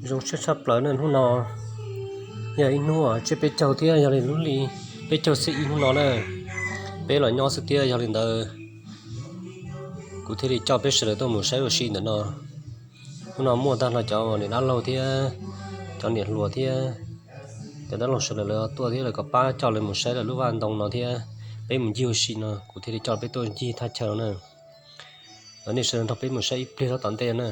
Zoo siab tshaj plaws na, hnub no yog ib hnub tsiab peb caug thiab yog li lub hli peb caug xiab ib hnub no na. Peb los nyob xwb thiab yog li ntawd kuv thiaj li coj peb sawv daws tuaj mus saib ua si ntawm no. Hnub no muaj tag nrho cov niam dab laug thiab cov niam hluas thiab cov dab laug sawv daws lawv tuaj thiab lawv kom pab coj lawv mus saib lawv lub vaj ntoo no thiab peb mus ncig ua si no, kuv thiaj li coj peb tuaj ncig thaj chaw no na. Nej sawv daws nrog peb mus saib ib pliag tom ntej na.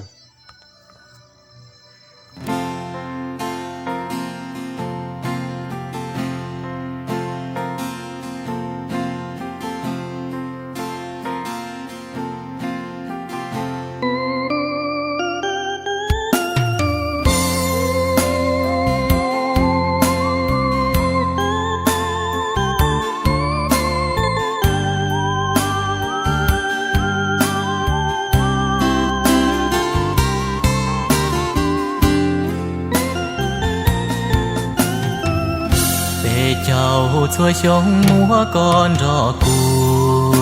Peb caug txhua xyoo muab koj nrog kuv,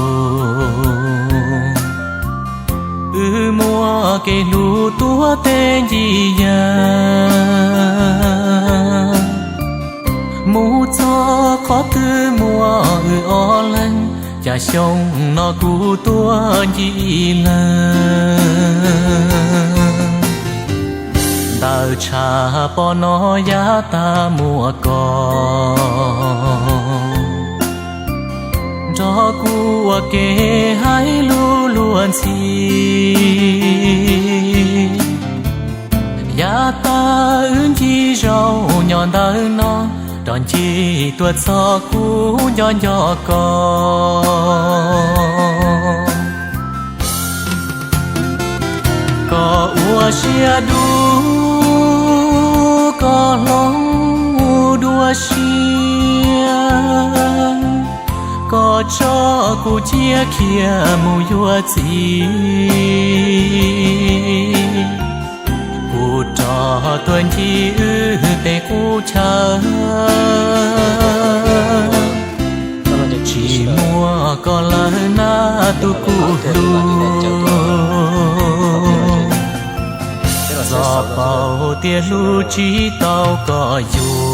wb muaj kev hlub tuav tej ncig yag, mus txog qhov twg muaj wb ob leeg, cas xyoo no kuv tuaj ncig lawm. Ntawm tshav pob no yav tas muaj koj nrog kuv ua ke hais lus luag ntxhi. Yav tas wb ncig zos nyob ntawm no, rov ncig tuaj txog kuv nco nco koj. Koj ua siab dub, koj hloov dua siab, koj tso kuv cia khiav mus yuav txiv. Kuv rov tuaj ncig wb tej qub chaw, tsis muaj koj lawm na tus kuv hlub. Txog paus tias hlub tsis tau koj yug,